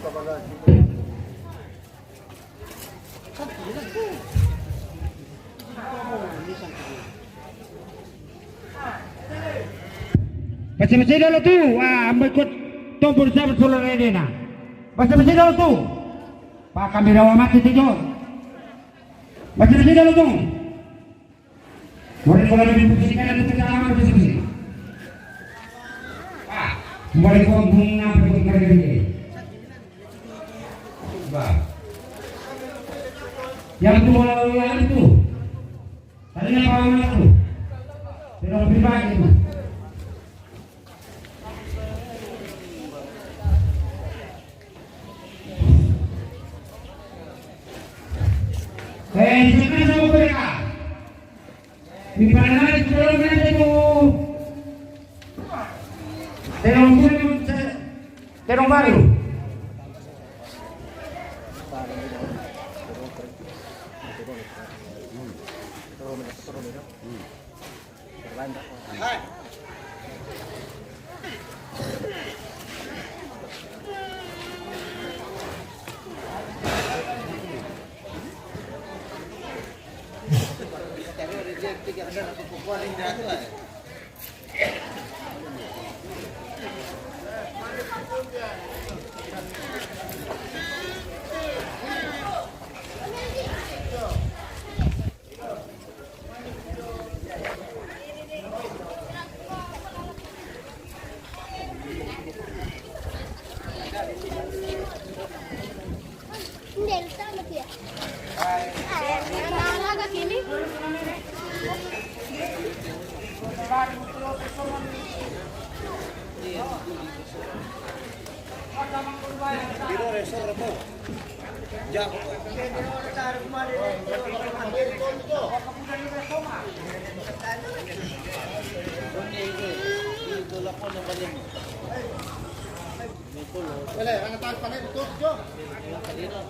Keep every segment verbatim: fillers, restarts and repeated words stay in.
Basa-basi dolo tu, ah, ambo ikut tompul sabat solo redena. Basa-basi dolo tu. Pak kami rawa mati tu jo. Basa-basi dolo tu. Boleh kalau dibuka sini kan ada kita aman basa-basi. Ah, boleh kau bunga berikut mereka ini. Bah. Yang tu bola yang tu. Tadi apa orang tu? Tidak lebih baik itu. Eh, di sana sama mereka. Di mana itu belum ada itu. Terong, terong baru.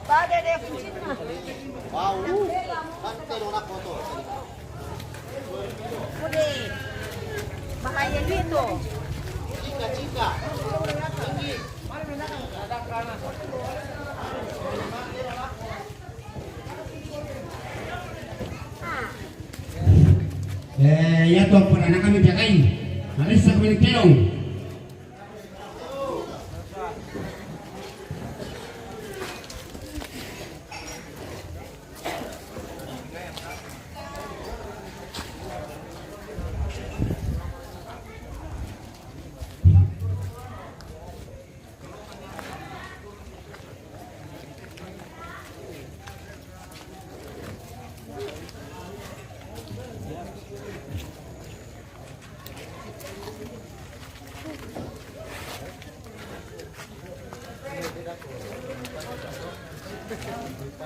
Pada dia kucing mah. Udah. Bahaya gitu. Eh, ya toh, pernah kami jagai. Harus sampai kelong.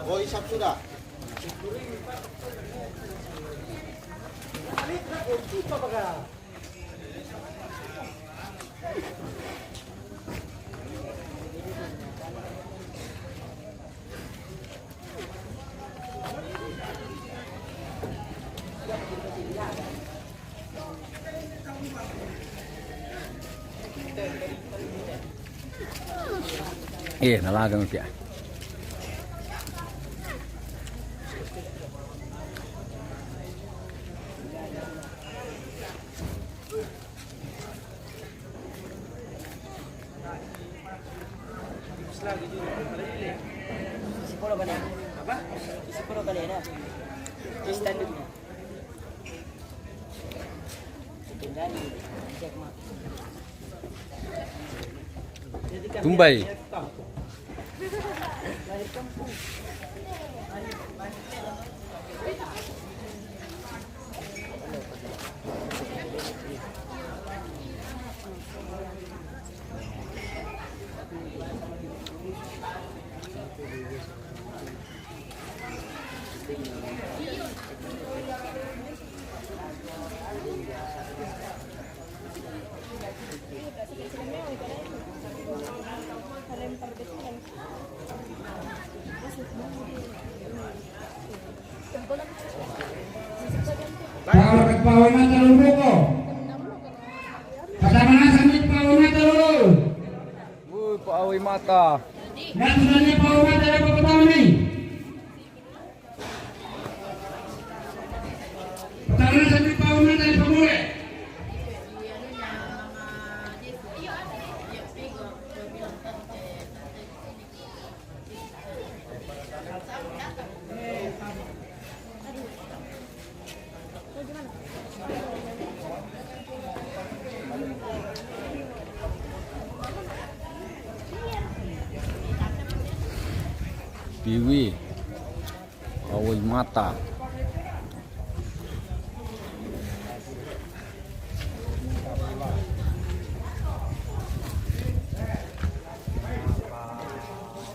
Oh, isap sudah. Eh, nalagang siya. Isi puluh kali na. Apa? Isi puluh kali na. Standard na. Tumbay. Pawai mata dulu ko. Kata mana sambil pawai mata dulu. Woi, pawai mata. Ngatu nani pau mata ya pau tau ni. Patara sami pau mata ya pau mure. Piwi, kawai mata.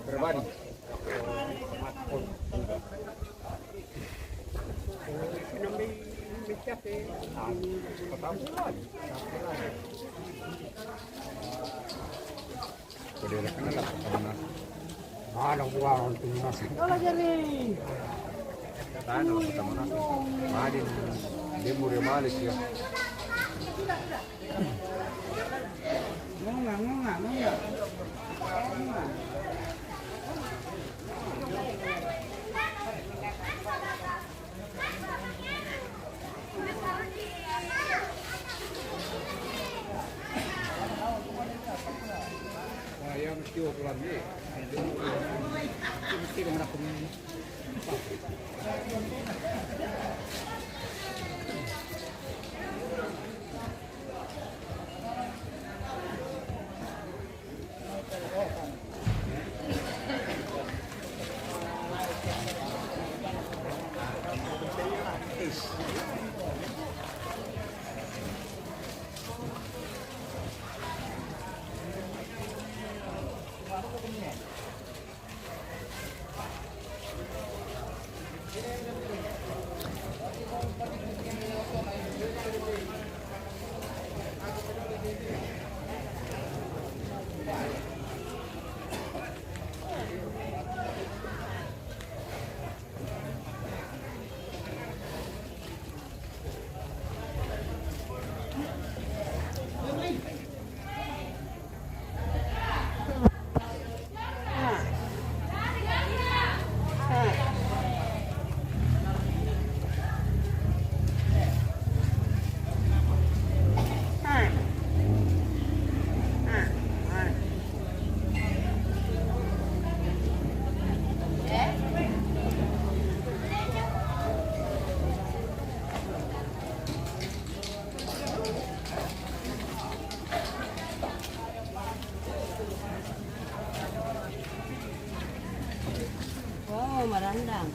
Pribadi. Ada buang tu nasi. Kalau jadi. Ada pertama nasi. Madin. Dia murid Malaysia. Oh, marandang.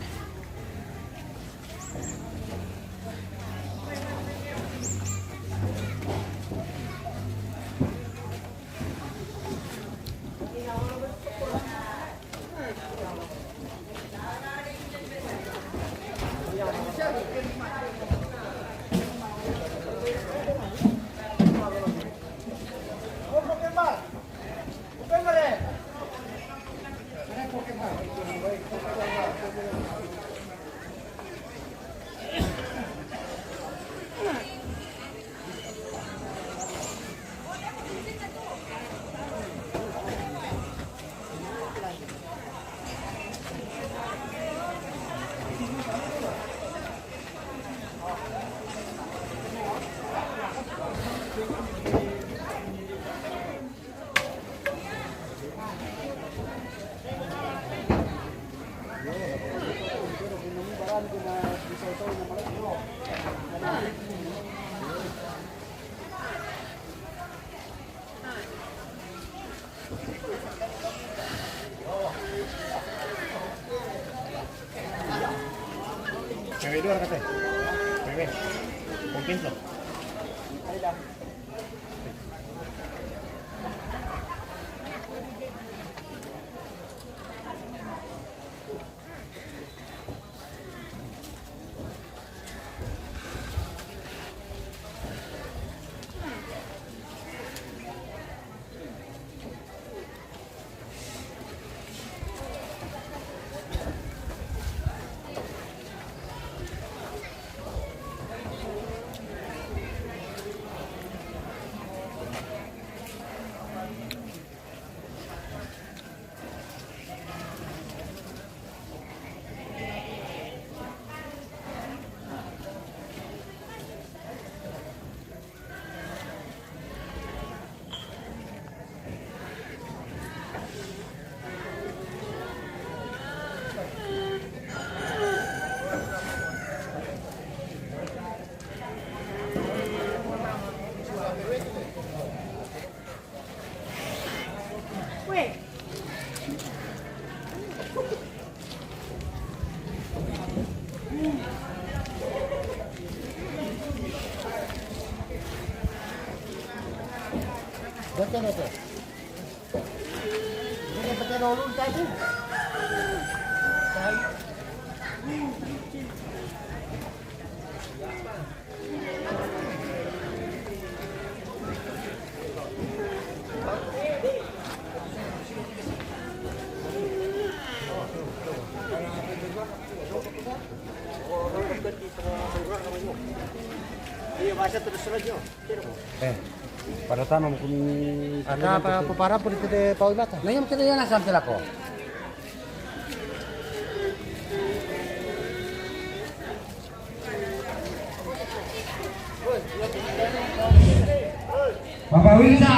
Pewe dua kata. Pewe. Mungkin tuh. Eh, pada tanam kuni. Ada apa, apa para pun kita pau mata? Nah, yang kita yang asam telako. Bapak Wilsa.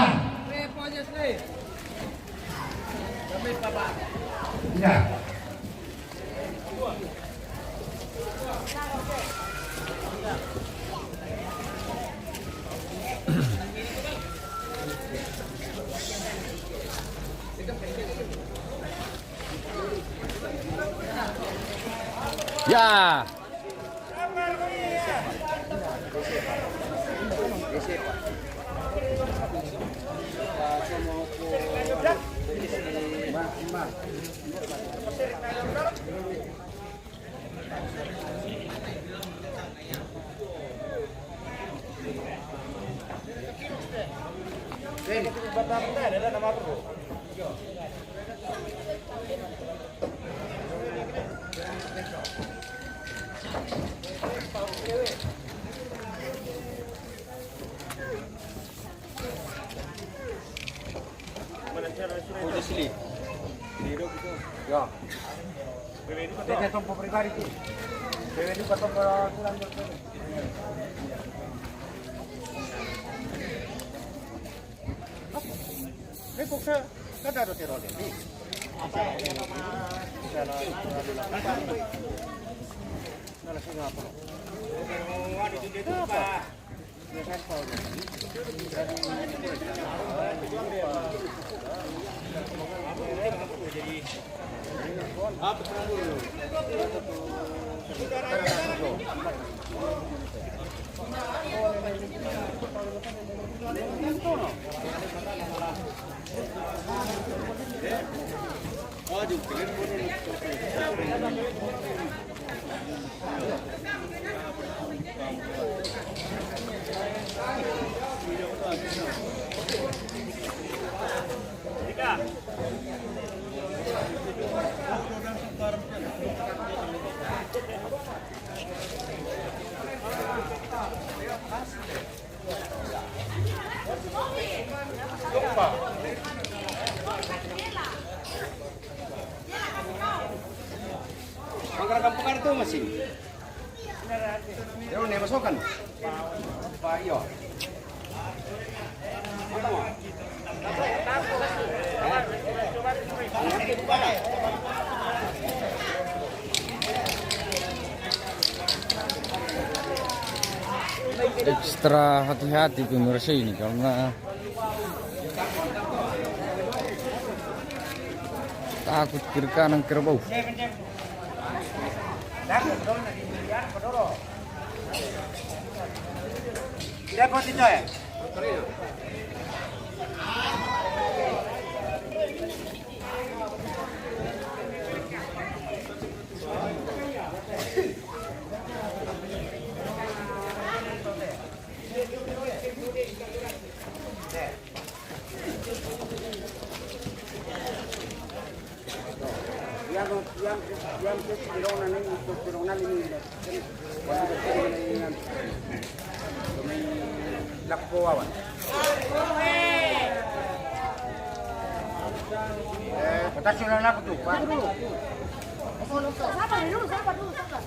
Ya. Ya. Ya. Bebe, ini betul. Dia tumpah pribadi tu. Bebe, ini betul. Ini kok saya, kan ada teror ini. Mangkara kampung ada tu masih. Dia ni masukkan. Pak, iyo. Ekstra hati-hati pemirsa ini karena takut kiri kanan kerbau. Sabar dulu, sabar dulu, sabar.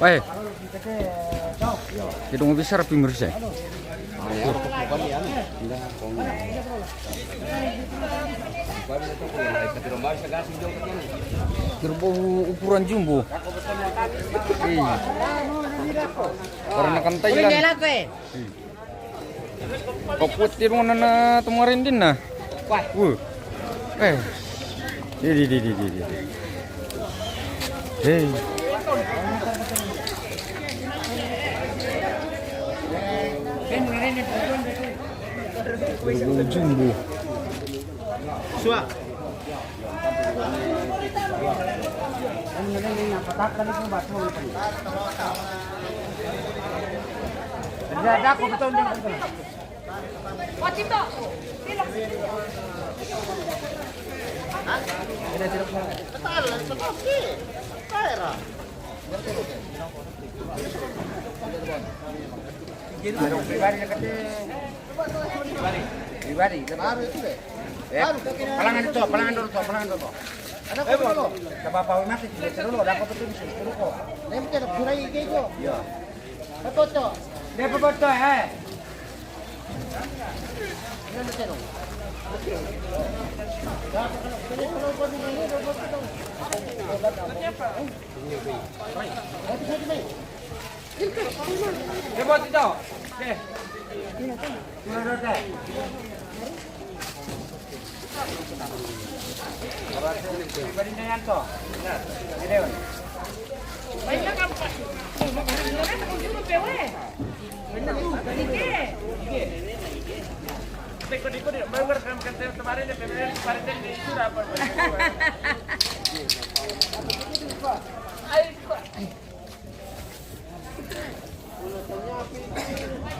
Weh, kita mau bisa rapi merisa. Kerbau ukuran jumbo. Iya. Warna kan Thailand. Iya. Kau putih dong nana temarin din na. Wah. Wuh. Eh. Di, di, di, di, di, di. Hei. Kerbau jumbo. Suah. Pribadi, pribadi. Baru itu deh. Eh, palangan itu, palangan dulu, palangan dulu. Ada apa dulu? Coba apa masih di sini dulu, ada apa betul di sini dulu kok. Ini kita kurai kayak itu. Iya. Apa foto? Dia apa foto, eh? Ini ada terus. Oke. Nah, kalau ini kalau buat ini, ini udah buat itu. Oke.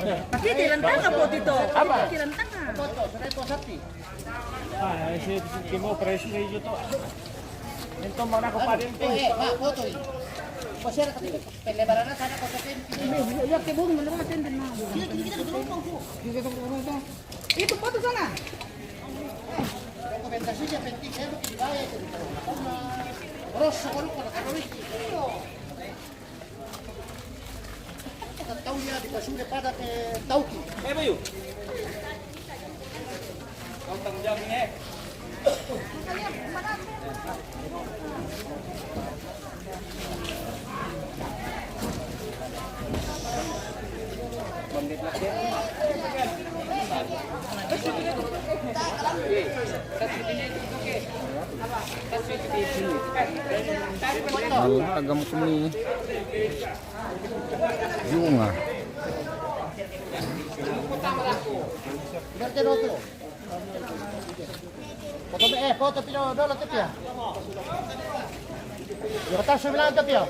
Tapi di rantanga po dito. Apa? Di rantanga. Ah, ese último precio de YouTube. Entonces, van a ocupar el... Oye, va, foto. Pues era que te pelebarán a sacar cosas que... Ya te voy, me lo voy a atender, no. Sí, sí, sí, sí. Ito po to sana. Dokumentasia siya, penti, kaya mo kinibaya ito. Grosso, ano ko, nakarami. Tau niya, di pa sure pada ke tauki. Eh, bayo. Kau tanggung jawab ni, eh. Malagam kami. Yunga. Foto, eh, foto pino dolo te pia. Yo kata su bilang te pia.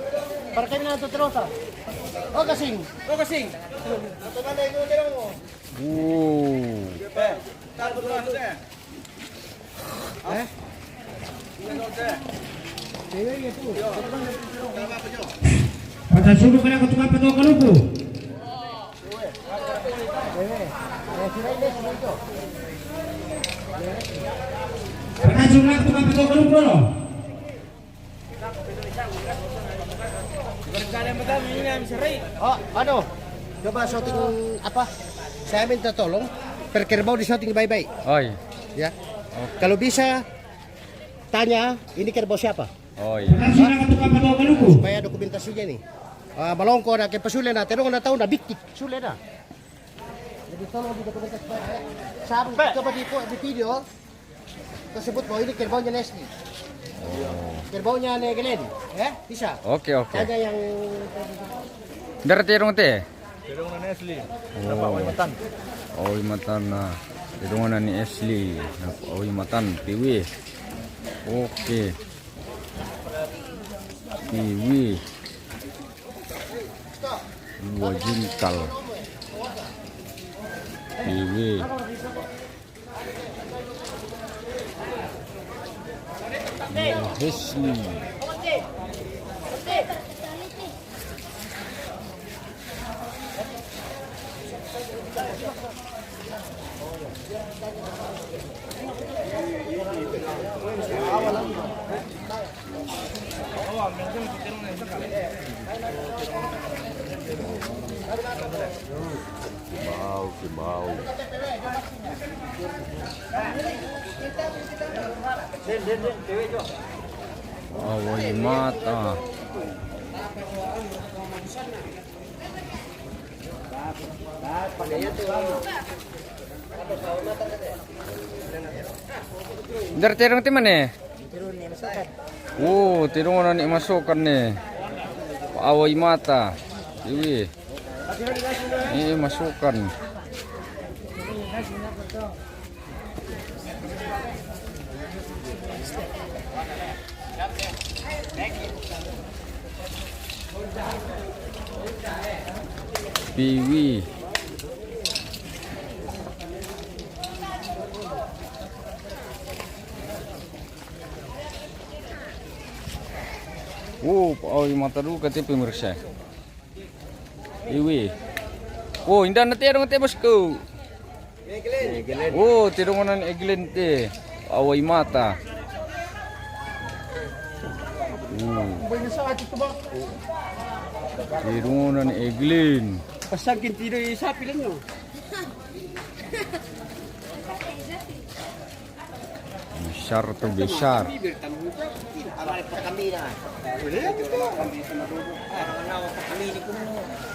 Para kami na tu terus. O kasing. O kasing. Wow. Eh? Pata sulu kena kutukan petua kaluku. Pata sulu kena kutukan petua kaluku lo. Oh, ano? Coba shooting apa? Saya minta tolong, per kerbau di shooting baik-baik. Oi. Ya. Kalau bisa, tanya, ini kerbau siapa? Oh, iya. Supaya dokumentasinya nih. Ah, malongko na ke pasule na, terong na tau na biktik, sule na. Jadi tolong didokumentasi baik-baik. Sabi, coba di, di video. Tersebut bahwa ini kerbaunya Nesli. Kerbaunya Negelen, ya? Bisa. Oke, oke. Ada yang... Dari terong te? Terong na Nesli. Napa, oi matan. Oi matan na. Terong na ni Nesli. Napa, oi matan, piwi. Oke. Piwi. Dua jintal. Piwi. Hesni. Kimbau, kimbau. Awai mata. Dari terong ti mana? Oh, terong na ni masokan ni. Awai mata. Iwi. Eh, masokan. Piwi. Oh, awai mata du kati pemirsa. Iwi. Oh, inda na terong ti bosku. Oh, terong na ni Eglin ti. Awai mata. Oh. Terong na ni Eglin. Pasagin ti do i sapi lang, no? Besar tu besar.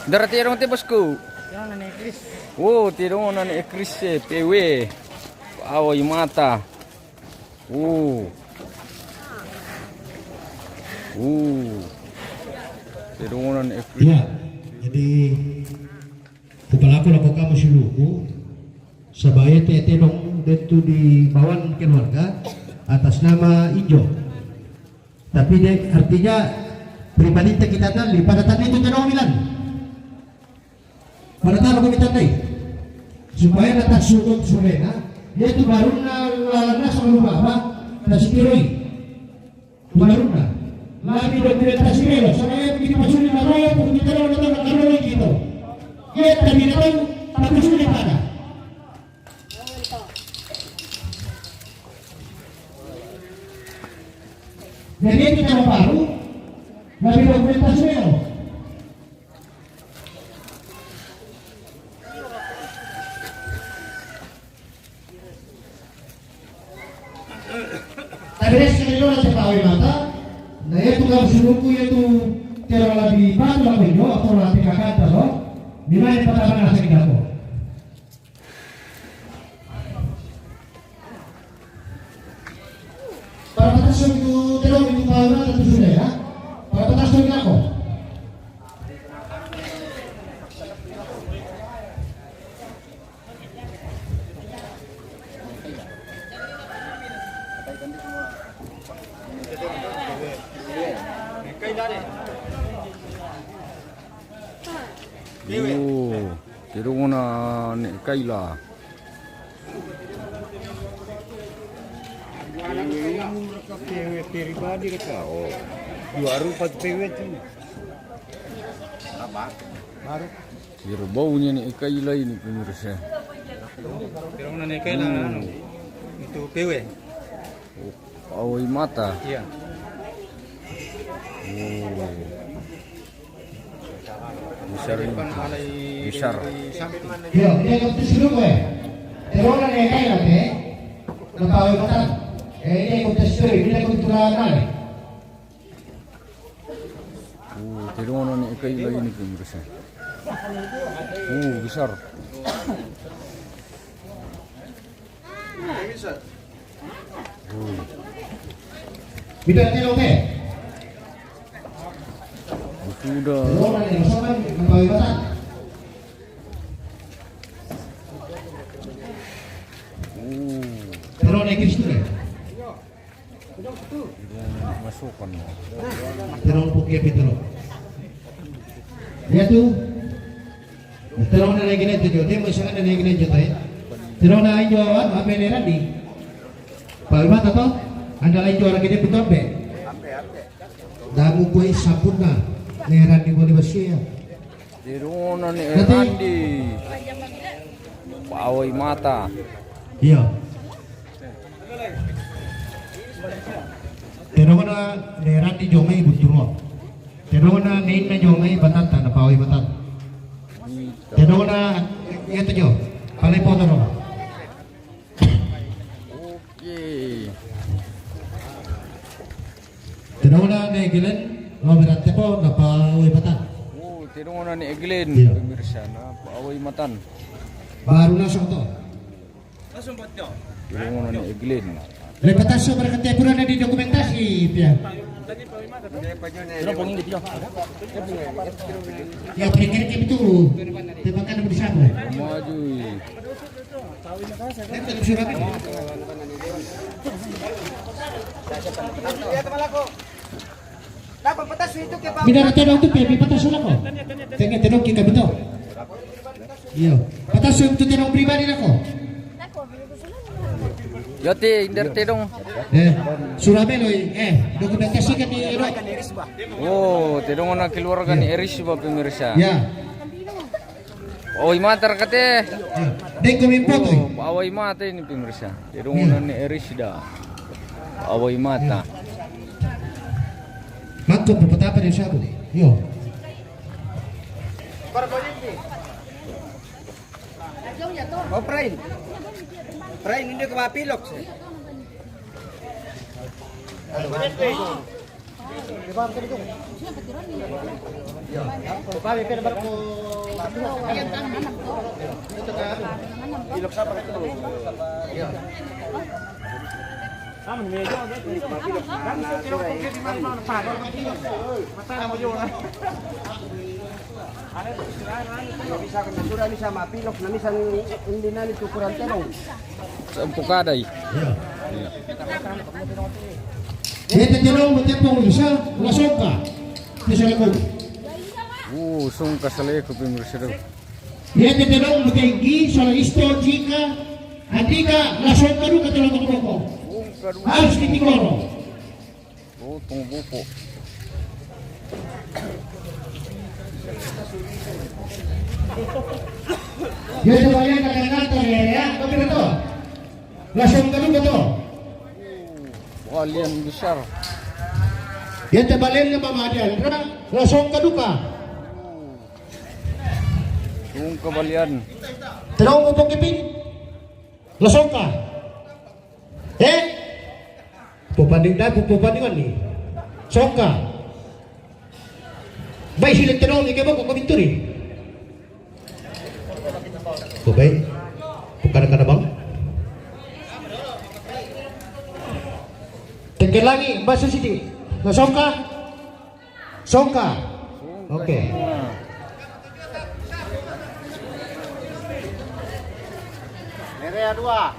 Dari terong ti bosku. Terong na ni Chris. Oh, terong na ni Chris, eh, P W. Awai mata. Oh. Oh. Terong na ni Chris. Iya. Jadi, kupalaku lako kamu suluku, sabaya te terong dentu di bawaan keluarga atas nama Injo. Tapi de, artinya pribadi te kita tali pada tadi itu terong bilang. Pada tadi kita tadi. Supaya datang sukut surena, dia tu baru na lalana sama lupa apa, nasi kiroi. Tumaruna, labi dokumentasi melo, sa kaya begitu pasuli na roya, pun kita na datang na kalo lagi itu. Iya, tapi datang, tapi sudah pada. Jadi itu cara baru, labi dokumentasi melo. Tapi dia sekali dulu nanti tahu mata. Nah, ya tukang suruhku ya tu terang lagi batu lagi yo, atau nanti kakak tahu. Di mana pertama nasi kita tu? Para patas itu terang itu tahu nanti tu sudah ya. Para patas itu aku. Oh, terong na ni Kaila. Pribadi ka. Oh. Dua rupa P W tu. Baru. Ira baunya ni Kaila ini pemirsa. Terong na ni Kaila, anu, itu P W. Oh, awai mata. Iya. Oh. Besar ini. Besar. Iya, dia ikut tes dulu, eh. Terong na ni Kaila, eh. Lepas awai mata. Eh, dia ikut tes dulu, dia ikut turun, eh. Oh, terong na ni Kaila ini pemirsa. Oh, besar. Oh. Bida terong, eh. Sudah. Terong na ni, masuk kan, lepas awai mata. Oh. Terong na ni Kristus, eh. Masukkan. Terong pukul Petro. Dia tu. Terong na lagi nanti jo. Dia masih ada lagi nanti jo, eh. Terong na aja, apa ni, Randi? Pak Iwan atau anda lain jo lagi dia betul be. Damu kue sabun na. Ni Randi boleh bersih ya. Terong na ni Randi. Awai mata. Iya. Terong na ni Randi jo mai buturo. Terong na ni na jo mai batata na pawai batata. Terong na iya tu jo. Palai po terong. Oke. Una ne Glenn, lo berate po, napa Awai Matan? Oh, tedong una ne Glenn, iya, pemirsa, napa Awai Matan? Baru langsung to. Tedong una ne Glenn. Lepataso berkate pura na di dokumentasi, pia. Ya, perkirke betul. Tebakan di sana. Maju. Bidara tedong tu pe, bi patasu lako. Tenge tedong ki kabito. Iyo. Patasu tu tedong pribadi lako. Yo, te, inder tedong. Eh, sura belo, eh, dokumentasi kan di ro. Oh, tedong na keluarga ni Eris ba, pemirsa. Ya. Awai Mata kate. Dengko mi poto. Oh, Awai Mata ini, pemirsa. Tedong na ni Eris da. Awai Mata. Mako pupatapa ni sabu. Yo. Oh, Prain. Prain ini ke mapilok. Bisa kena sudah bisa mapilok na misan indi nani tukuran tedong. Sampu kadai. Iya. Iya. Ete tedong mo tepong bisa, la songka. Bisa lekong. Uh, songka saleku, pemirsa do. Ete tedong mo tenggi, sala isto jika, andika, la songka duka tedong toko. Songka duka. Harus di tikoro. Oh, tunggu buku. Dia coba lihat kata-kata ya, ya. Oke, betul. Langsung ke duka to. Balian besar. Yete balian ke Mama Adian. Langsung ke duka. Tung ke balian. Terus untuk kipin. Langsung ke. Eh? Pupanding dai, pupandingan ni. Songka. Bai sila terong ni kebo ko binturi. Ko bai. Bukan kada bang. Tekel lagi, basa sidi. Na songka. Songka. Oke. Nerea dua.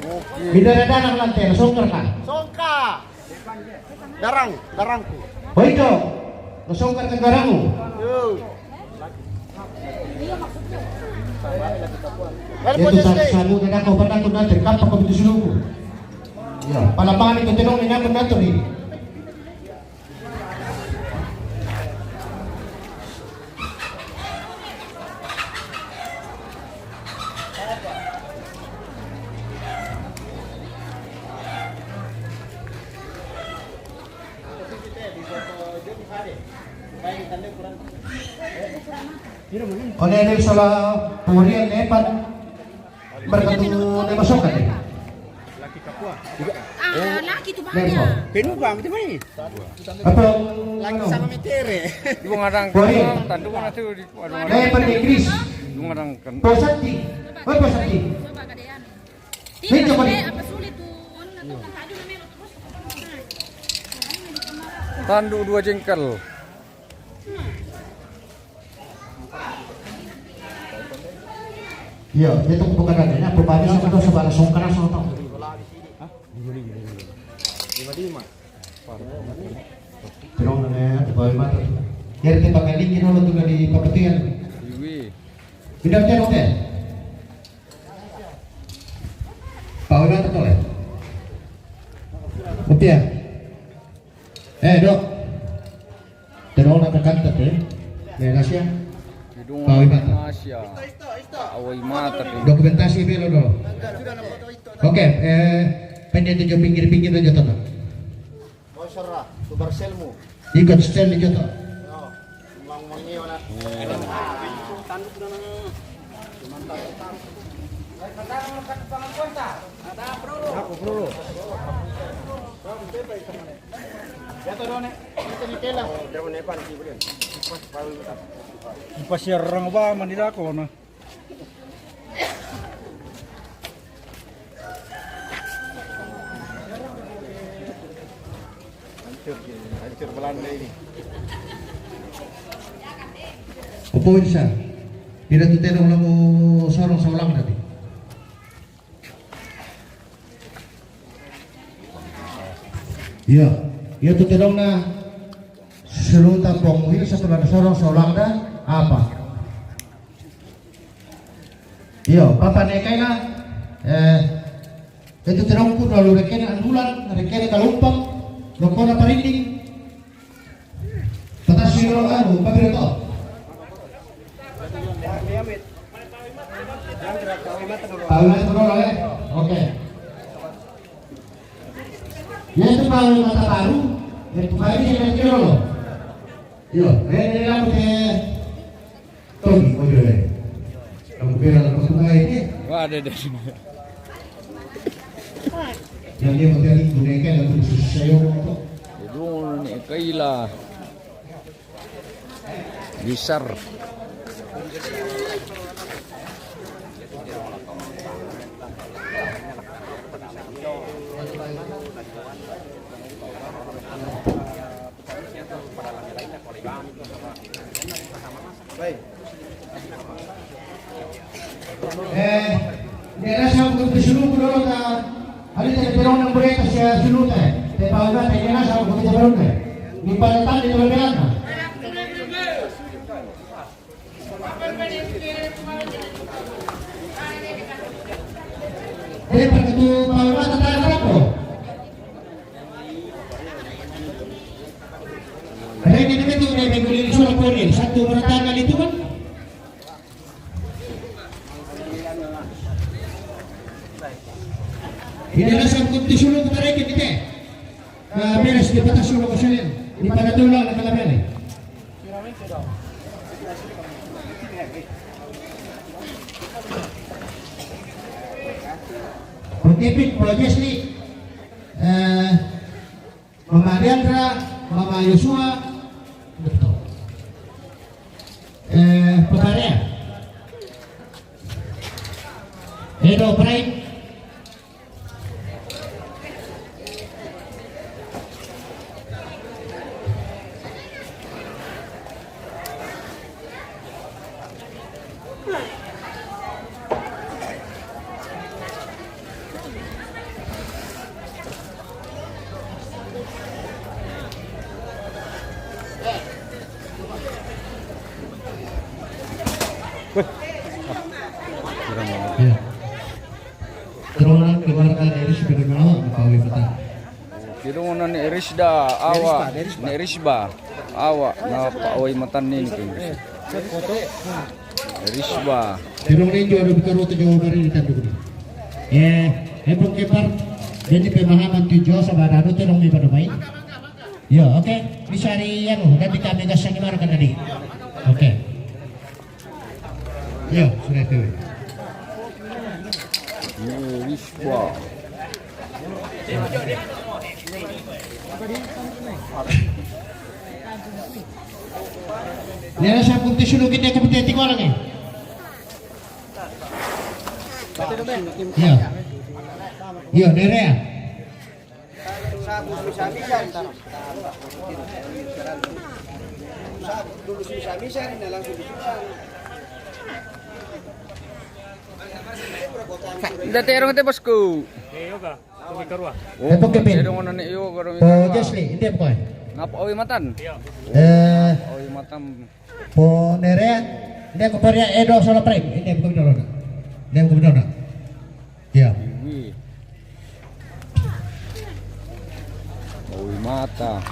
Oke. Bidara darang lantai, songka ka? Songka. Darang, darangku. Hoito. Songka ka darangmu. Yo. Itu sa-, sabu na dako, pernah ko nanti, kapan ko betul suluku. Ya, pala pangani ko tenong ni nako nanti ni. Kone ni sola purian lepan. Berkatu de masoka de. Ah, laki tu banyak. Penuh bang, tu mai. Apa? Laki sama mitere. Dua ngadang. Tandu mana tu di. Lepan de Chris. Dua ngadang kan. Posati. Oh, posati. Coba kadean. Ini coba ni. Apa sulit tu? Tandu dua jengkal. Iya, itu bukan adanya. Pupani sama tuh sebelah songkana sama tuh. Terong na ya, bawa mata. Ya, kita pakai link, kita lo tuh dari papetian. Iwi. Tidak, tidak, oke. Bawa mata tuh, ya. Oke, ya. Eh, Dok. Terona kakanta te. Menasia. Kidung Awai Mata. Menasia. Awai Mata te. Dokumentasi belo do. Oke, eh, pendek tu jo pinggir-pinggir aja, Tata. Bosora, tu barselmu. Ikut sel di Jota. Yo, mang mangi ona. Aku perlu. Ipasiarrang ba manila kono. Hancur, hancur Belanda ini. Opo insa? Pira tu tedong na mo sorong sa Olanda di? Iya, iya tu tedong na suluta pong muhil sa tulan sorong sa Olanda apa? Iyo, papa ne kaila, eh, itu terongku lalu rekene andulan, rekene kalumpang, rokona parinding. Patas siro anu, papiro to. Tahu itu dulu, eh. Oke. Ya itu kalau mata baru, ya itu baru dia kan kira loh. Iyo, eh, ini aku teh. Togi, ojo, eh. Kamu kira aku tuh kayak ini? Wah, ada deh. Yang dia pakai itu, mereka yang tuh susah ya, kok. Itu nih, kaila. Bisar. Eh, nera sa ko te sulu ko ta. Ali te pero na mureta sa sulu te. Te pa na te nera sa ko te pero na. Ni para ta de pero na. Eh, para tu pa na ta ta ko. Reke ni betu ne benguli sulu ko ni. Satu merata na litu kan. Ini adalah sangkut di sulu kita reke kita. Nah, beres di patas sulu ko selen. Di pada tulang na kalabele. Pagtipid, Pro Jesli. Eh, Mama Deandra, Mama Yosua, betul. Eh, Peparea. Edo Prime. Iya. Teronan keluarga dari Sipedengalawa, Pak Wimata. Kidungan ni Erisda, awa, ni Erisba, awa, na pa away matan ni ni. Erisba. Tirong ninjo adu bikaru tu Jawa Barat di tanduk ni. Eh, eh, pung kepar. Jadi pemahaman tu Jawa sabada adu tirong mi pada mai. Yo, oke. Bisa ri anu, nanti kami gas yang marah kan tadi. Oke. Yo, sudah itu. Erisba. Nera sa pung ti sulu kita ke pete ti kolang eh. Iya. Iya, Nerea. Sabu susah bisa. Sabu dulu susah bisa, ini langsung susah. Dati erong te bosku. Iya, Kak. Oh, Eto kepin. Ero ngono ni yo garo. Oh, Jesli, inde ko. Ngapa owi matan? Eh, owi matan. Po Nerea, inde ko Paria Edo solo prek, inde ko dolo. Inde ko dolo. Ya. Wi. Owi mata.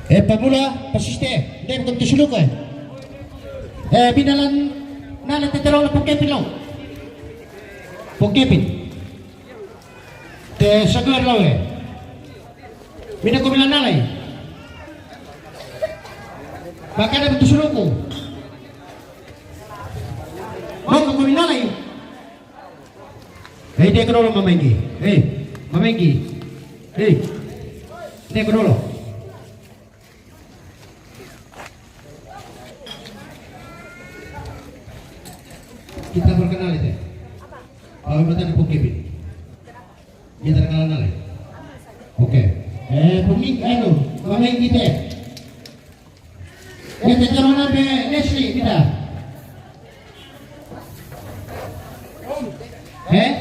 Eh, pamula, pasiste, inde ko tusulu ko. Eh, binalan nala te tero pokepin lo. Pokepin. Te saguer lo eh. Mina ko bilang nalai. Makanya betul suruhku. Mau ke ko bilang nalai. Hei, dia ko dolo, Mama Inggi. Hei, Mama Inggi. Hei, dia ko dolo. Kita perkenal itu. Kalau mata di Pung Kevin. Kita kenal nale. Oke. Eh, Pung Inggi, anu, Mama Inggi te. Dia te teman apa Leslie kita? Eh?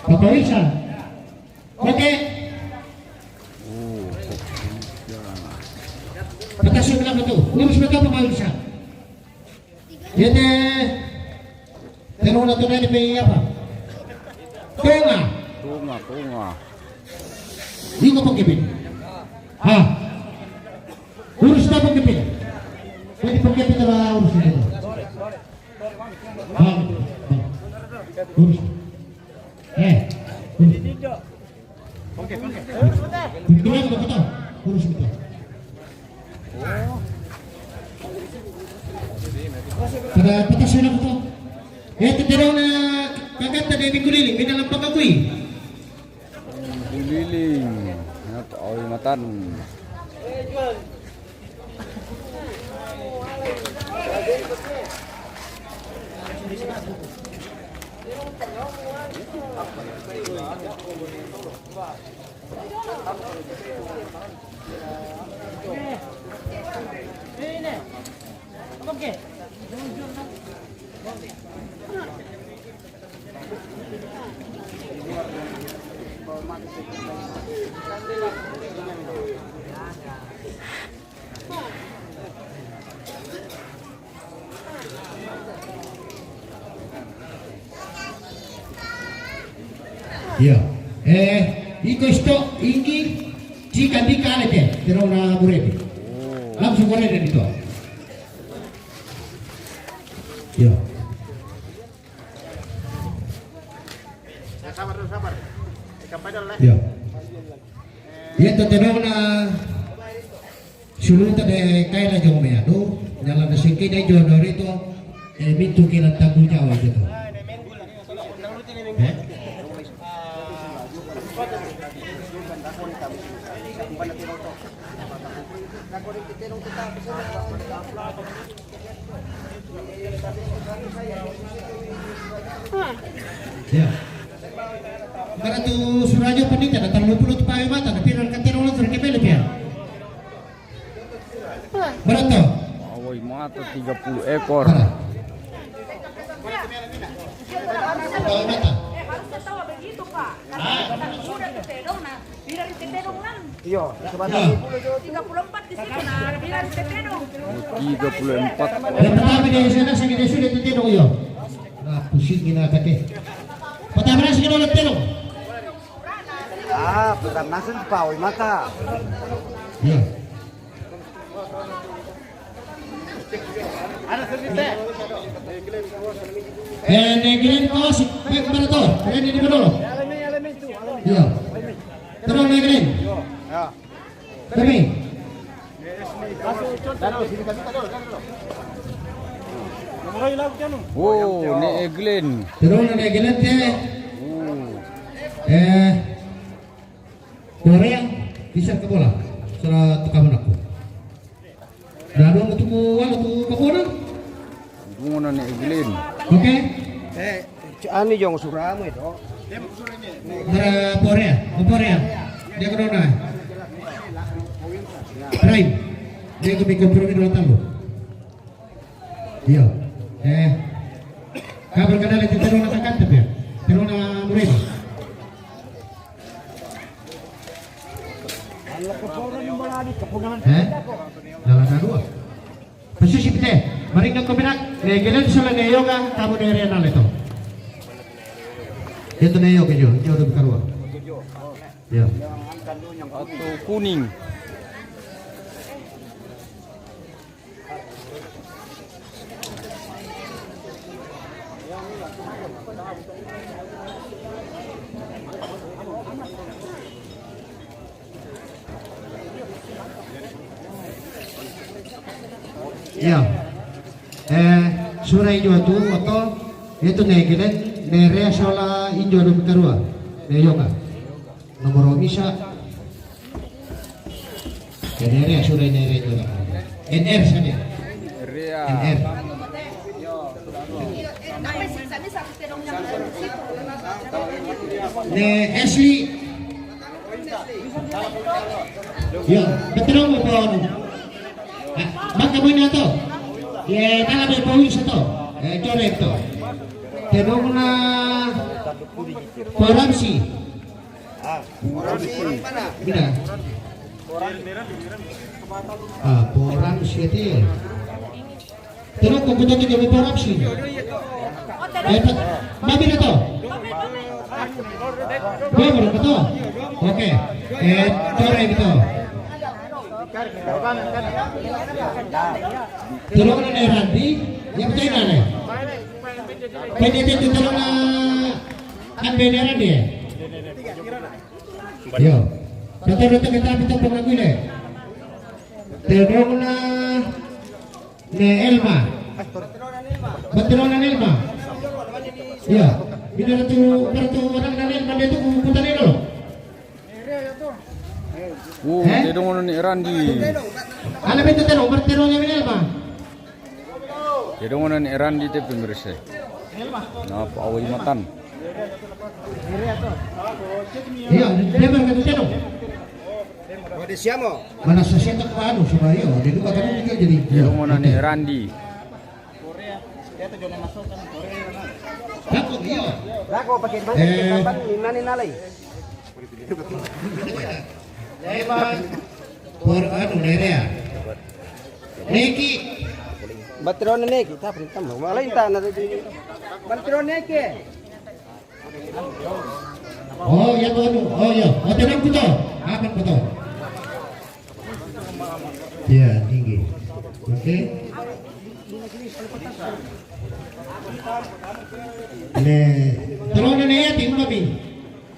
Papa Wilson. Oke. Pata sio bilang betul. Urus betul, Papa Wilson. Dia te, te nona tu nani pe apa? Tunga. Tunga, tunga. Iko Pung Kevin. Ha. Urus ta Pung Kevin. Jadi Pung Kevin telah urus itu. Ha. Urus. Eh. Urus. Urus kita. Pada pata sio na betul. Eh, te te nona kakak tadi minggu lili, mina lampak akui. Guliling. Awi matan. Iya. Eh, iko sto Inggi, cika ndika ale te, te nona muredi. Langsung muredi itu. Iya. Ya, sabar dulu, sabar. Ikan padel lah. Iya. Iya, te te nona sulu ta de kai la jong me adu, nyala na singki de jong dori to, eh, mitu kira tanggung jawab gitu. Eh? Ya. Bara tu surajo panita na tolu puluh tu pawe mata na pira ka te nona sura ke bele pia. Bara tu. Awai mata tiga puluh ekor. Bara. Pawe mata. Iyo, sebentar. Tiga puluh empat di situ, nah, bilang tetedong. Tiga puluh empat. Yang pertama dia sana, saya kira sudah tetedong, iyo. Nah, pusing gini kata ke. Pertama nasi kena tetedong. Ah, pertama nasi pawe mata. Iya. Eh, ne Glenn ko si, baik, mana tu? Kalian ini dulu. Iya. Terus ne Glenn. Ya. Kami. Oh, ne Glenn. Terus ne Glenn te. Oh. Eh, Korea bisa ke bola. Salah tukang aku. Dado mo tuku walo tu bakona. Dungona ne Evelyn. Oke. Eh, ani jong suramu itu. Bara Porea, o Porea. Dia ko dona. Prime. Dia ko mi kompromi dua talo. Iyo. Eh. Kabar kadale te te dona takante pe. Te dona muredi. Eh? Dalam dua. Posisi pite. Maringa ko minak, ne Gelen sala ne Yoga, kamu ne Renal itu. Itu ne Yoga jo, jo udah buka ruang. Ya. Atau kuning. Iya. Eh, sura ijo tu, oto, Itu ne ginen, ne rea sola injo dum karua. Ne yoga. Nomor omisa. Ke ne rea sura ne rea juga. N R saja. Rea. N R. Ne Ashley. Iya, betul mo po. Ah, baka mo na to. Ye, tala be po isa to. Eh, correct to. Tenong na po Ramsi. Mira. Ah, po Ramsi ete. Tenong ko kuto kami po Ramsi. Eh, pa, mami na to. Mami na to. Oke. Eh, correct to. Tenong na Randi, yang betul na ne. Pwede itu tenong na kan bene Randi. Yo. Betul-betul kita bisa pengakuin. Tenong na ne Elma. Batteron na Elma. Iya. Bina na tu, berarti orang na Elma dia tu kukutan itu. Wow, eh? Tenong na ni Randi. Ala betul tenong, batteron na Elma. Tenong na ni Randi te pemirsa. Napa awai matan? Iya, dia berkata tenong. Mana sasenta ko anu, supaya, oh, dia lupa kan dia jadi. Tenong na ni Randi. Dako, iya. Dako, pakai banyak, eh, pakai banyak, nani nalai. Emang, por anu, nerea. Neki. Batteron neki, tapi tamu. Malah inta na di. Batteron neki. Oh, ya, anu. Oh, ya. Oh, tenang, betul. Apa, betul? Iya, tinggi. Oke. Ne, tenong na ne ya, tinggi, Mami.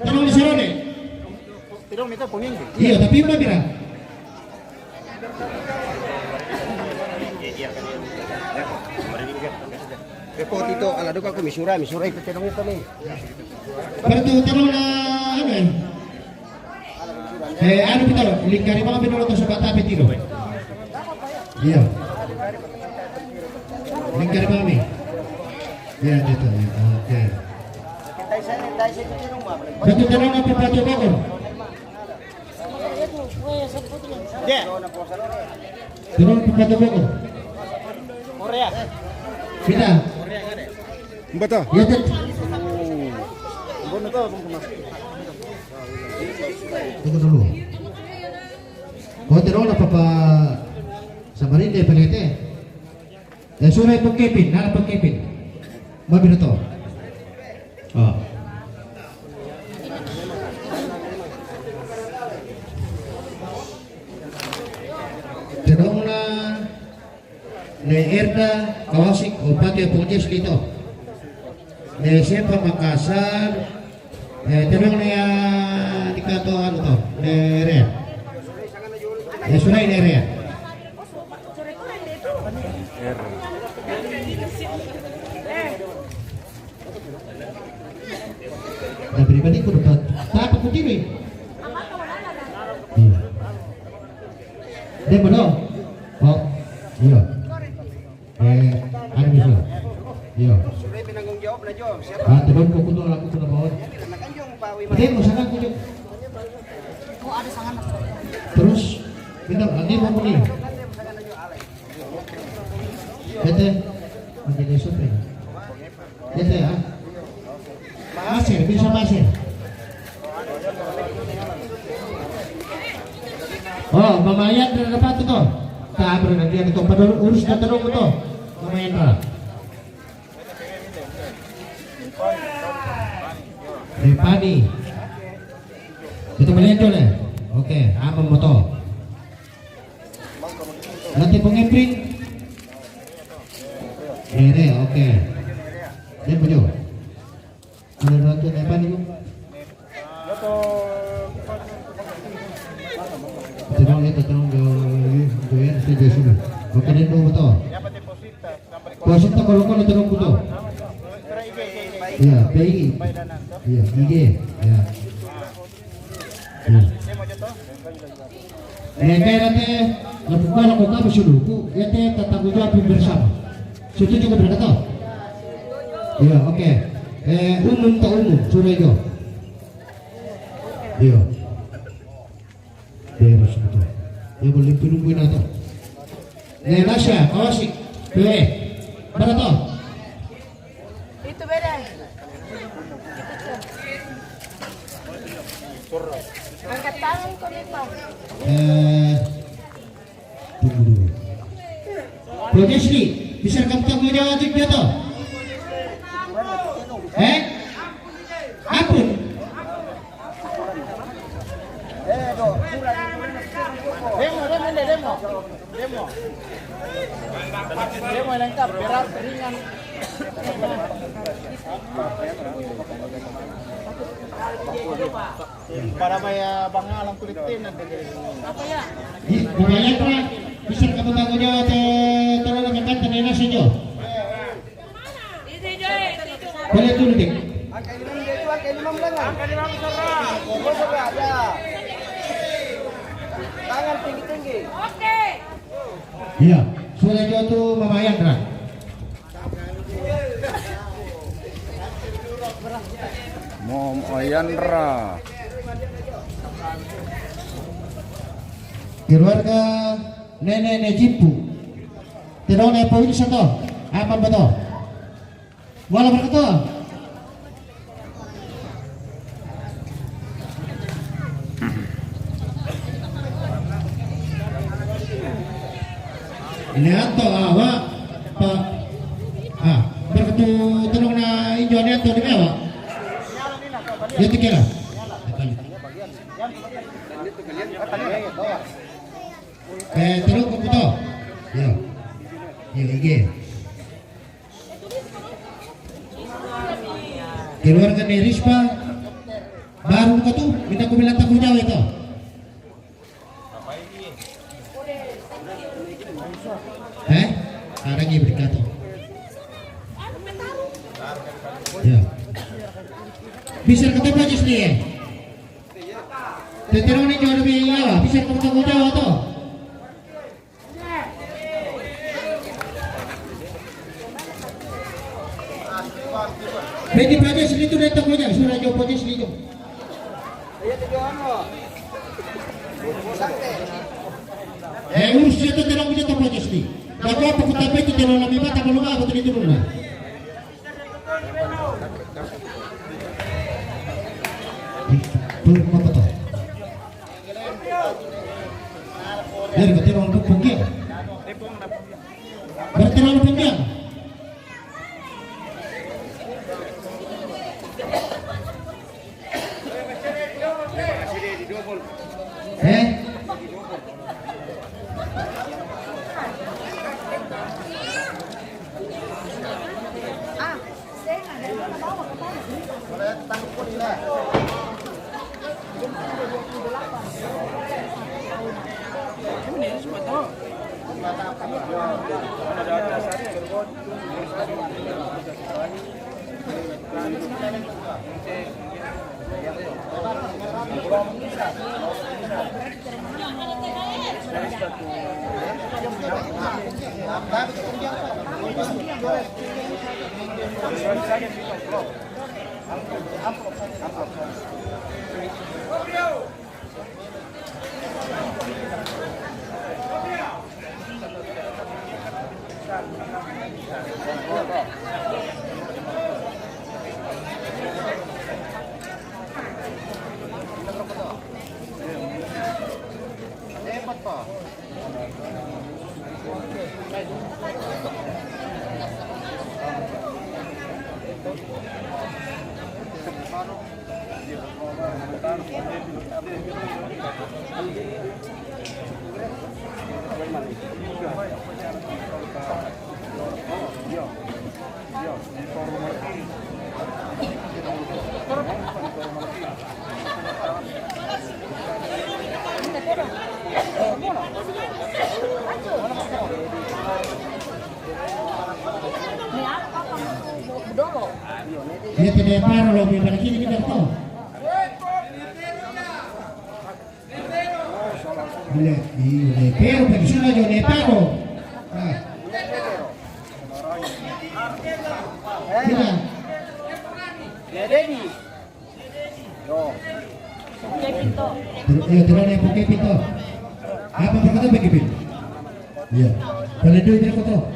Tenong na sero ne. Iya, tapi Mami ra. Repot itu, ala duka ko misura, misura itu tenong itu nih. Berarti tenong na, anu, eh? Eh, anu, betul, lingkari mami dulu atau sebab tapi tiro. Iya. Lingkari mami. Iya, gitu, ya. Oke. Betul, tenong na Pepatu Bogor. Tenong na Pepatu Bogor. Korea. Kita. Mbata. Iya, Tet. Tunggu dulu. Kau tenong na papa Samarinda pelete. Eh, sura pengkepin, nara pengkepin. Mami na to. Oh. Tenong na ne Erda Kawasik, o pake Ponjes lito. Ne S M P Makassar, eh, tenong ne ya dikato anu to, ne rea. Ne surai ne rea. Na pribadi ko dapat tapa ko tiri. Iya. Dia benar. Oh, iya. Eh, ada bisa. Iya. Ah, terus kok kutu laku kutu bawah. Dia mau sana kutu. Terus, kita nanti mau kuning. Bete, manjadi supir. Bete ya. Masih, bisa masih. Oh, Mama Yan na dapat to. Tak apa nanti ada to. Pada urus kata dong to. Mama Yan ra. Ripani. Itu melihat dulu. Oke, apa motor? Nanti pengepin. Ere, oke. Dia punya. Ada satu depan itu. Tenang ya, tenang ya, ya, ya, ya, ya, ya. Oke, dia dulu betul. Posita kalau kau tenang betul. Iya, P I. Iya, I G. Iya. Iya. Neka nanti, lalu kalau kau kamu sudah ku, ya teh tanggung jawab bersama. Setuju ke berkata? Iya, oke. Eh, umum tak umum, sudah itu. Iya. Beres itu. Ya boleh tungguin atau? Nih, Nasya, kau sih. Bere. Berapa tuh? Itu beda. Angkat tangan kau nih, Pak. Eh, tunggu dulu. Bro Jesli, bisa kamu tanggung jawab juga tuh? Eh? Ampun. Demo, demo, demo, demo. Demo. Demo yang lengkap, berat, ringan. Para maya banga lang kulit tin. Di, pamaya tra, bisa ka pagbago niya, te, talo na kakanta na inasi niyo. Boleh tulo, Dik. Angka lima dia itu, angka lima lang. Angka lima besar. Besar ada. Tangan tinggi-tinggi. Oke. Iya, sudah jatuh mamayan, Ra. Mom Ayandra. Keluarga nenek Nejipu. Tidak ada poin satu. Aman betul. Wala berkata. Ini atau awak, Pak. Ah, berkata tolong na injo ini atau di bawah. Ya, tiga lah. Eh, terus ke foto. Ya. Ya, I G. Keluarga dari Rispa baru buka tuh, minta aku bilang tak jauh itu. Eh? Ada yang berkata. Ya. Bisa ketemu aja sih ya. Teterone jauh lebih ya, bisa ketemu jauh tuh. Beti paja selitu datang punya, sudah jauh paja selitu. Eh, urus situ terang punya tempat selitu. Aku apa kita itu jalan lebih mata belum apa tadi turun lah. Belum apa tuh? Biar kita orang pungkia. Berarti orang pungkia. Eh? Ni apa kamu bedolo? Io te ne parlo, mi pare che mi detto. Io ne, io ne parlo perché sono io ne parlo. Eh. Mira. Pero, eh, te lo ne poke pito. Apa perkata poke pito? Iya. Kalau itu itu foto.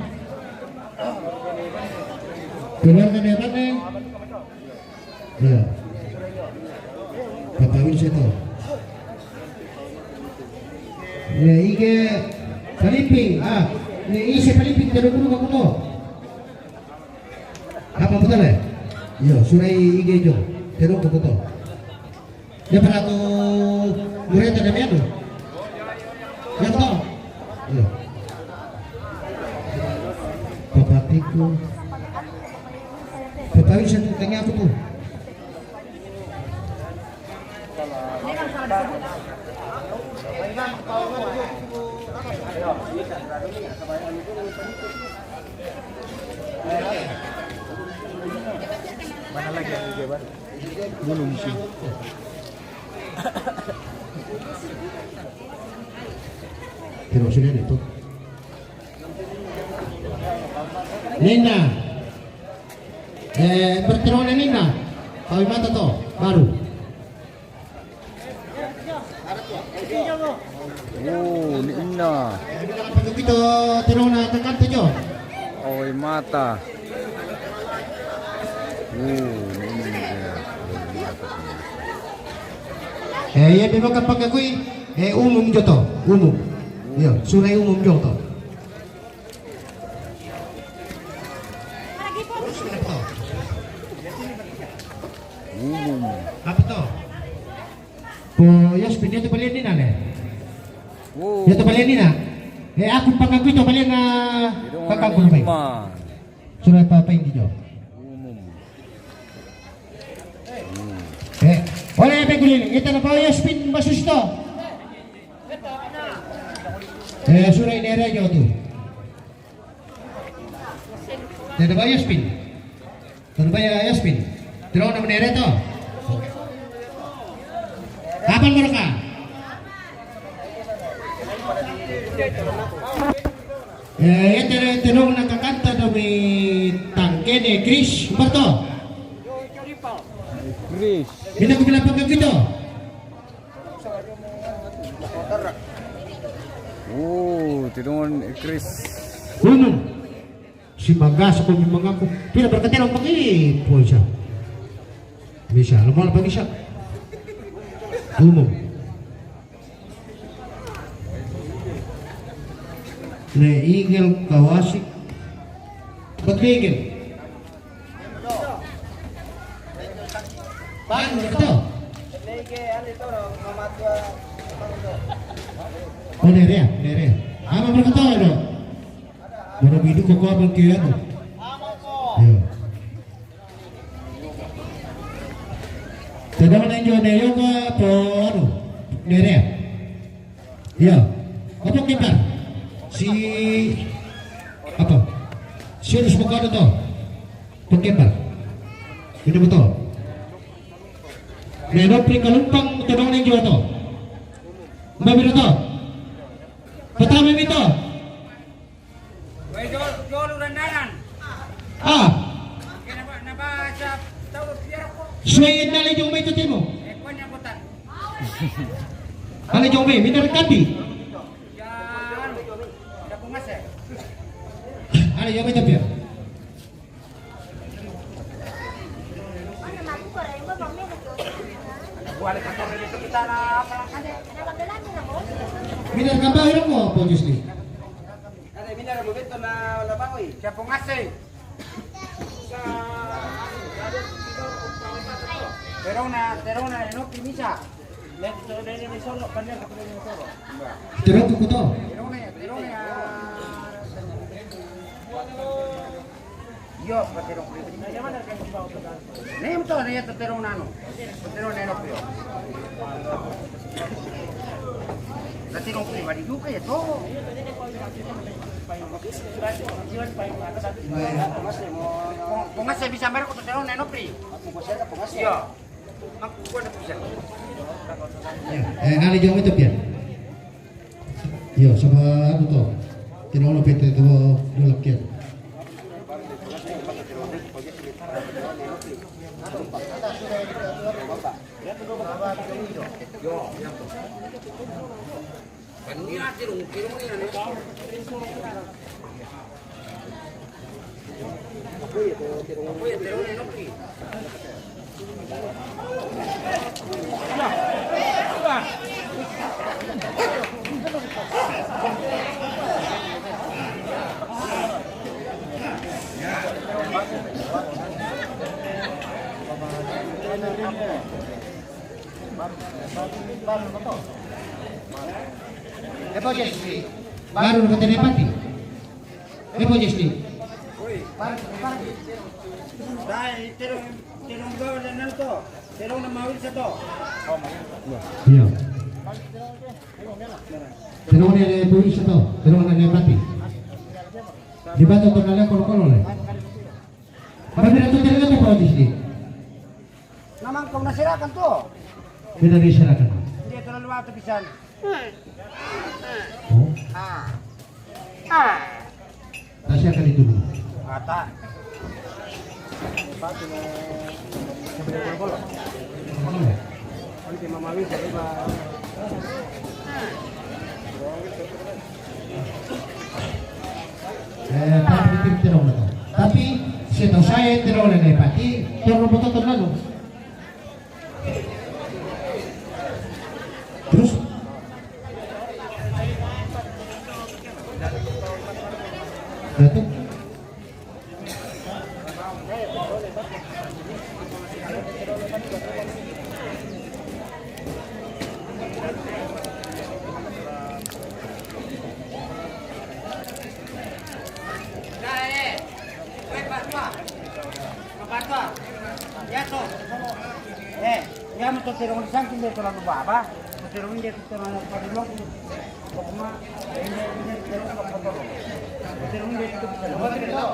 Keluarga dia mana? Iya. Papa Wilson to. Iya, ige Felipe, ah, ne ise Felipe te lo kuru ko to. Apa betul ya? Iya, surai ige jo. Te lo ko to. Dia pernah tu murid ada menu. Ya to. Iya. Papa Tiko. Papa Wilson tu tanya apa tu? Mana lagi yang dia baru? Belum sih. Pero sila nito. Nina. Eh, berterone Nina. Kau mata to, baru. Oh, ni Ina. Pagkakita, terong na kakanta jo. Oi, mata. Oh, ni Ina. Eh, iya, dia makan pakai kui. Eh, umum jo to, umum. Iya, surai umum jo to. Umum. Apa to? Ko Yospin, dia tu balian Nina le. Oh. Dia tu balian Nina. Eh, aku pangkang itu balian na kakak aku pai. Sudah apa apa ini jo. Umum. Eh, oleh apa kuliling? Kita na pa Yospin basus to. Eh, sudah ini ada jo tu. Tidak ada pa Yospin. Tanu baya Yaspin. Terong na menere to. Kapan mereka? Eh, ya tere terong na kakanta do mi tangkene Chris. Berto. Chris. Kita ku bilang pakai gitu. Oh, tidongan Chris. Gunung. Si magas ko mi mangaku. Pina berkatelo pagi po isa. Bisa, lemol pagi isa. Gunung. Ne igel kawasi. Betul igel. Pan betul. Oh, nerea, nerea. Ama berkata do. Mana bidu ko ko abang ke anu. Iya. Tadang nang jo nerea ko apa anu. Nerea. Iya. Apa kembar? Si apa? Si harus buka ada to. Apa kembar? Ini betul. Neno pri kalumpang tadong nang jo to. Mbak Biro to. Pertama mi to. Wai jol, jol urandaran. Ah. Kena ba, na ba sa tau piara ko. Suai na le jong mai to temo. Eh, ko nya kotan. Ale jong mai, minar kandi. Ya, anu, da ko ngase. Ale jong mai to pia. Minar kamba ira mo po Jusli. Siapa ngasih? Terona, terona, no kimisa. Terong ko to. Yo, paterong. Nem to, nem to terong nano. Paterong neno pio. Paterong pribadi juga ya to. Pongas bisa mero ko terong ne nopri. Iya. Aku kuat bisa. Eh, nali jong itu pian. Yo, sama anu to. Tinono pete to dolak kian. Baru na katene pati. Epo jesni. Dai, terong, terong gawa dan nal to. Terong na mawil sa to. Iya. Terong ne mawil sa to. Terong ne pati. Di bato to nale kolo-kolo le. Mabira tu terong tu epo jesni. Namang kau nasirakan tu. Kita disirakan. Dia terlalu waktu pisan. Oh. Ah. Ah. Nasi akan itu dulu. Ata. Nanti mama bisa coba. Eh, tapi itu terong na to. Tapi setahu saya terong na pati, terong betul terlalu. Terus? Datuk? Eh, ya mo to terong di sangkin de to lanu baba. To terong de to lanu padulong. Pokoknya, ini, ini terong na foto. Terong de to.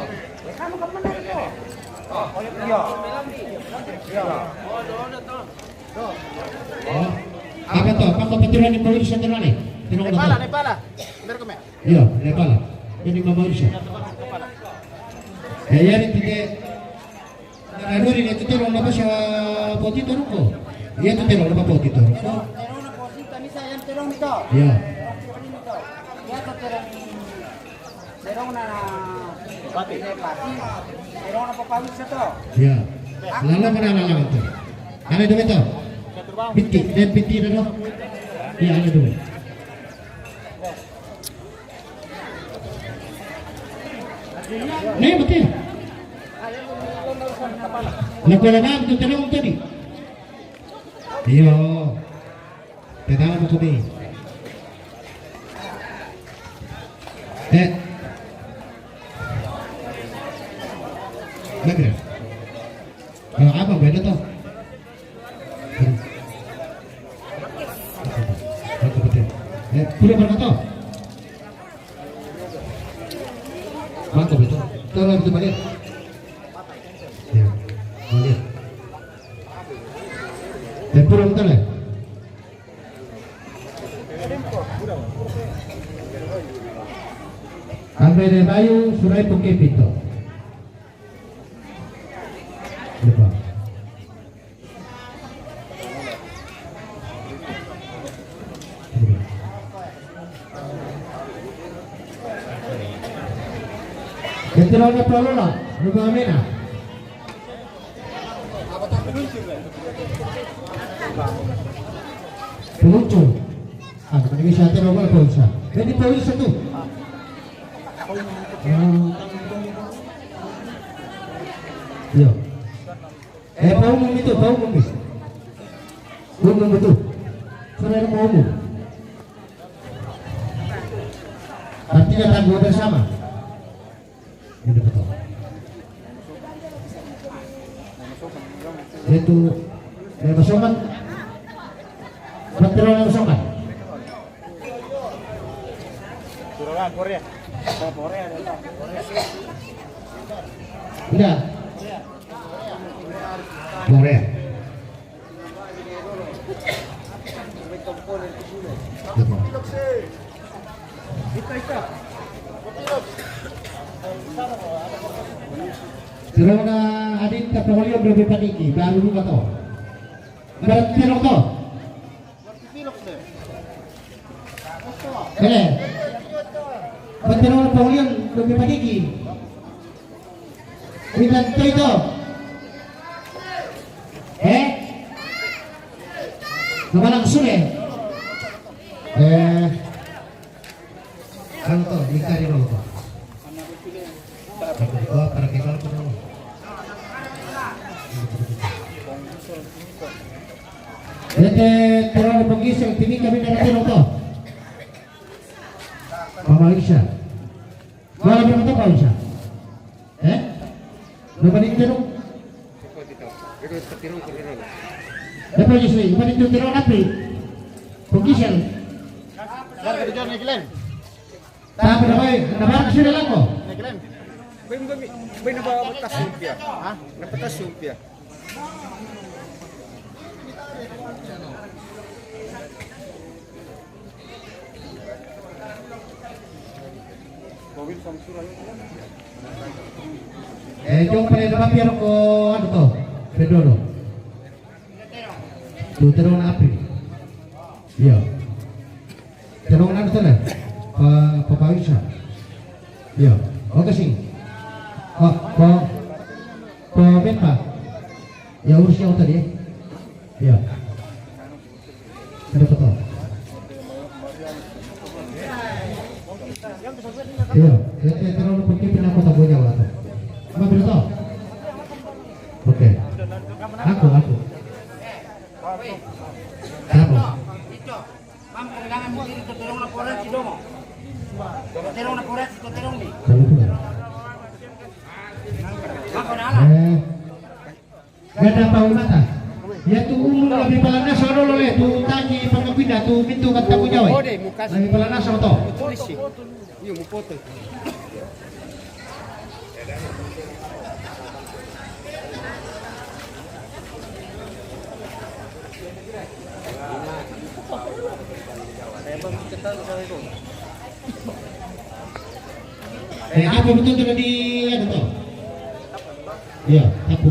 Eh, kamu kemana itu? Oh, iya. Iya. Oh, apa to? Apa ko paturan ni police sa tinali? Tinali. Nepala, Nepala. Benar ko me. Iya, Nepala. Ini mama Isa. Eh, iya, ini tiga. Nah, duri ni tu terong na pa sa poti terong ko. Iya, tu terong na pa poti terong ko. Terong na poti, tani sa yan terong ni to. Iya. Iya, tu terong. Terong na pati. Pati. Terong na papawis sa to. Iya. Lala mana lala itu? Ada dua itu. Piti, dan piti ada dua. Iya, ada dua. Ni, betul. Nakuha na tu terong tadi. Iyo. Pertama tu tadi. Eh. Bagus. Kalau apa beda tu? Mangkok betul. Eh, pulo berapa tu? Mangkok betul. Tolong kita balik. Ya, balik. Eh, pulo betul ya? Ambil bayu, surai pukul pintu. Lepas. Keterangan Paulona, rumah Amena. Peluncu. Ah, bukan bisa, terlalu banyak polisi. Jadi polisi satu. Hmm. Iya. Eh, Pak Umum itu, Pak Umum itu. Umum betul. Saudara mau umum. Artinya tanggung bersama. Ini betul. Itu, eh, Mas Oman. Betul, Mas Oman. Korea. Udah. Korea. Tirona adin ka Paulio bebe paniki, baru lupa to. Berarti lo to. Ele. Berarti lo Paulio bebe paniki. Kita to ito. Eh? Nabalang sule. Eh. Ano to? Di ka rin ako. Ako, para kay Balko na mo. Dete, pero ang pag-isang, pili kami na natin ito. Pamaisya. Wala ba ito, pamaisya? Eh? Nabalik ka nung? Dapat yung sila, ibalik yung tiro natin. Pag-isang. Dar ka dyan, Glenn. Tapos na kayo, nabarak sila lang ko. Glenn. Bay, bay, bay, nababatas yung piya. Ha? Napatas yung piya. Eh, yung pala naman pero ko, ano to? Pedro, no? Tutero na api. Iya. Terong na to na. Pa, papawisa. Iya. Okay, sing. Oh, pa, pa, pa. Ya, urus yang tadi. Iya. Ada foto. Iya, ya, ya, terlalu pergi pindah kota Bojawa tuh. Apa betul? Oke. Aku, aku. Siapa? Mam, kailangan mo dito, terong na forensic domo. Terong na forensic, terong ni. Kamu tuh. Ako na ala. Eh. Ganda pa umata. Ya tu umur lebih palanasa dolo le, tu taki pangapinda, tu mintu kata ku jawe. Lebih palanasa to. Iyo, mupoto. Eh, apa betul tu tadi, anu to? Iya, aku.